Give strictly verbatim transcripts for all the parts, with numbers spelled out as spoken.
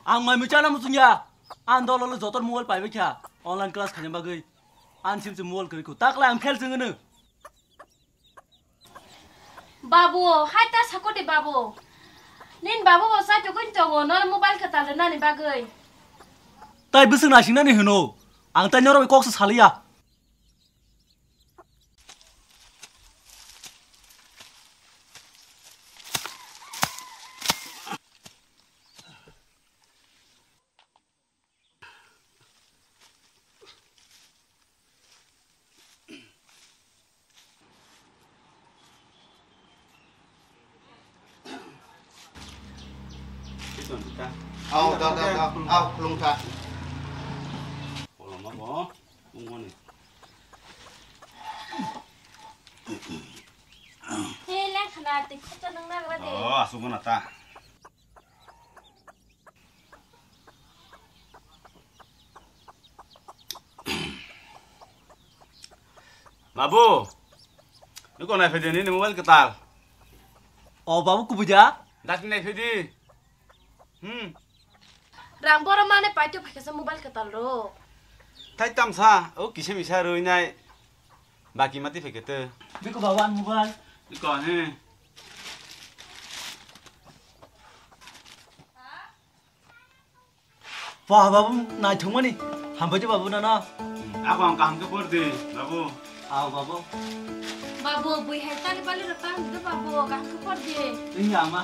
Ang mai muchana muchungya. Ang dolo lo jotor mobile paibai kha. Online class khaina bagwi. Ang simse mobile kwrwi khu. Taklai ang fail chwngno. Babu, hai ta sakoti babu. Nin babu bo sai tokoi tongo, no mobile kwtal rwnani bagwi. Tai bwswk naising nani hwno. Ang tai norok kok se saliya. Au, da, da, da. Au, khulumkha. Koloma bo, bungoni. He, lengkhana, tei khopsa nang nagra de. Oh, asuk gana ta. Babu, niko nai phedi nini mobile kwtal. O babu, kubui da? Dati nai phedi. Hmm. Rang boro mane paito phaikasa mobile kwtal ro. Tai tamsa, o kisa misa roi nai. Baki mati phaikete. Niko babu, an mobile. Niko, he. Wah, babu, naithokmani. Hambai de, babu, nana. Ako ang kaham khe por de, babu. Ao, babu. Babu, bui hai tali bali rok tang de, babu, kaham khe por de. Ini ama.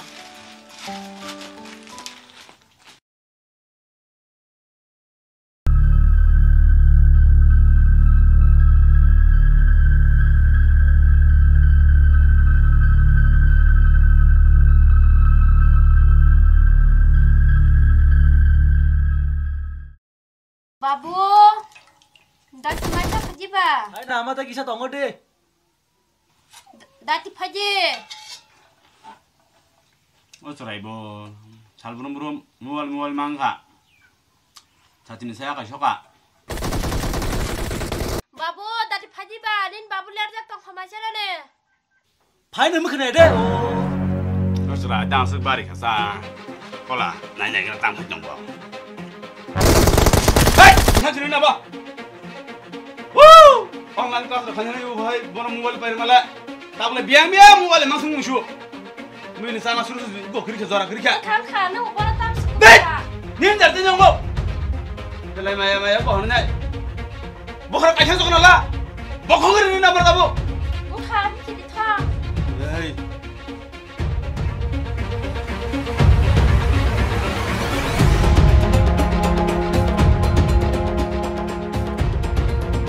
Babu, dati mai ta phaji ba? Hai na, ama ta kisa tongo de. D-, dati phaji. O chwrai bo, sal brum brum, mobile mobile mangkha. Satini saya kai soka. Babu, dati phaji ba, nin babu ler jak tong khamai sera ne. Phaino mukhnai de. Nusra dang suk bari khasa. Kola, nai nai kena tang phai tong bo. Hei, sa jini na ba. Woo! Online class khaina ni bo bhai, bono mobile pai mala. Tabole biang biang mobile mang sung shu. Mui ni sama suru suru go khiri khe jora khiri khe. Kham kha, nang bono tam suk. Dei! Nin jar tin jong bo. Belai maya maya ko hon nai. Bokhra kaisa jok na la. Bokhong ri na bar tabo. Bukha, bukhi di tha. Ei.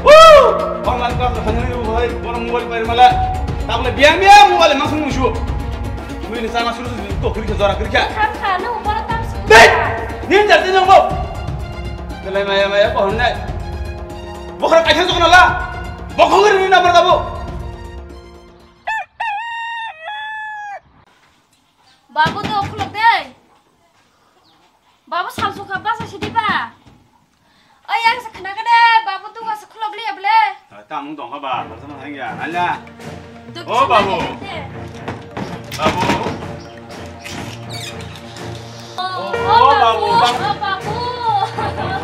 Woo! Online class khaina ni bo bhai, bono mobile pai mala. Tabole biang biang mobile mang sung shu. Mui ni sama suru suru go khiri khe jora khiri khe. Kham kha, nang bono tam suk. Dei! Nin jar tin jong bo. Belai maya maya ko hon nai. Bokhra kaisa jok na la. Bokhong ri na bar tabo. Babu do khulok de. Babu salsu kha basa sidi ba. Oi, ang sa khna kade, babu duga sa khulok liya ble. Tamung dong kha ba, basa ma hangya. Ala. O babu. Babu. O, o, babu, babu. O, babu.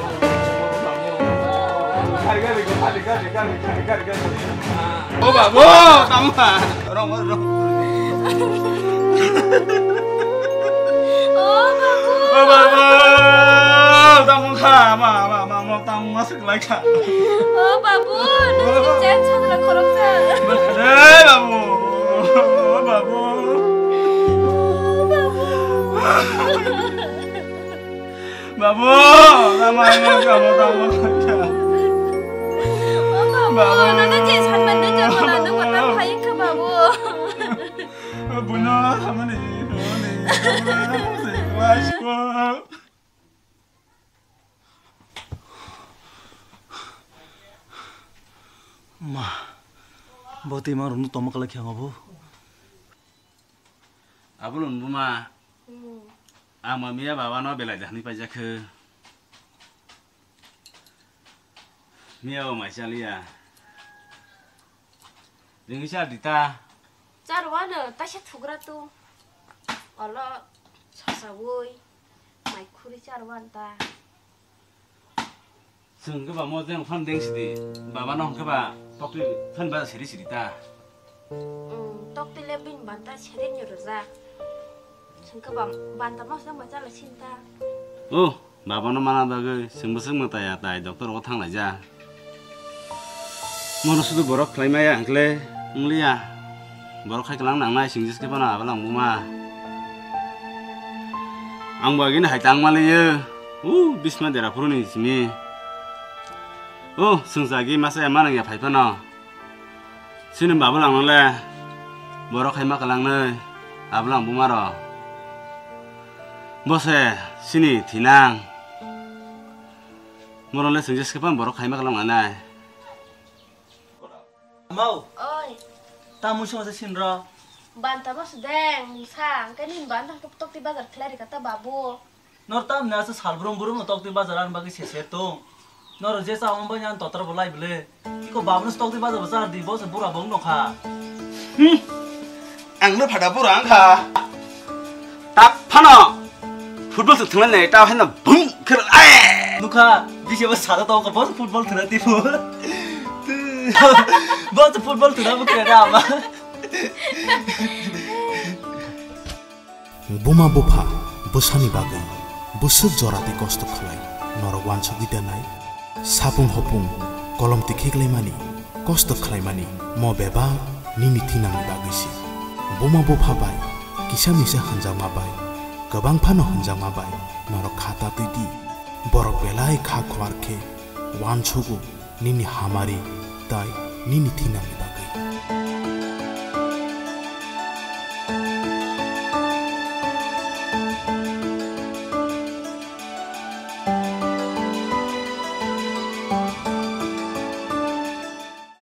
O, babu, tamo. Rong, rong. O, babu. O, babu. Tamo kha, ma, ma, ma, ma, tamo ma sik lai kha. O, babu, nung chen chadra khorok sa. Hey, babu. O, babu. O, babu. Babu, tamo, tamo, tamo. O, babu, babu. Nana je sanman de jabo na nung kota phai kha, babu. Buno, hamani, hamani, hamani, hamani. Ma, bo twi mang rwngno tongma kwlai khe ang obo. Abulon buma, hmm. Ang ma miya baba no belai da hwnwi paijak khe. Miya bo mai chaliya. Ringwi char di ta. Char wano, taisa thugra tu. Olo sasawi, mai khur. Richard wan ta. Chwng khe ba mo jeng phan deng sidi. Baba no hwnkhe ba tokti phan ba siri siri ta. Hmm, tokti le bini banta siri ni rwjak. Chwng khe ba banta mo se ma chala sinta. Oh, baba no mana bagwi chwng bwswk mwtai ya tai doctor o thang lai ja. Mono sudu borok khlai maya hwnkhe le wng liya. Borok khai kwlang nangnai singjes khe phano abalang buma. Ang bo agini hai tang maliyo. U bisma dera phuruni simi. O sungsa gi masa ya manang ya phai phano. Sini babu lang le. Borok khai ma kwlang nai. Abalang buma ro. Bose sini thinang. Mono le singjes khe phano borok khai ma kwlang nanai. Mau. Oi. Tamui song se sinro. Banta mas deng, mungsa, angke nin banta ke tokti bazar khlai rika ta babu. Nor tam ne asa salbrum brum no tokti bazar an bagi se se tong. Nor je sa on banya an totra bolai bele. Iko babu no tokti bazar bazar di bo se bura bong no kha. Hmm. Ang no phada bura ang kha. Tak phano. Football se thwngna nai ta hena bum kher ai. Nukha, bisi ba sada to ko bos football thwngna tipo. Bos football thwngna bo kre da ba. Buma bupha bwsani bagwi bwswk jora tei kosto khlai norok wansugwi tanai. Sapung hopung kolom tikhiklaimani kosto khlaimani mo bebak nini thinangni bagwi se. Buma bupha bai kisa misa hwnjakma bai kwbang phano hwnjakma bai norok kha ta twi di. Borok belai kha khuar khe wansugo nini hamari tai nini thinangni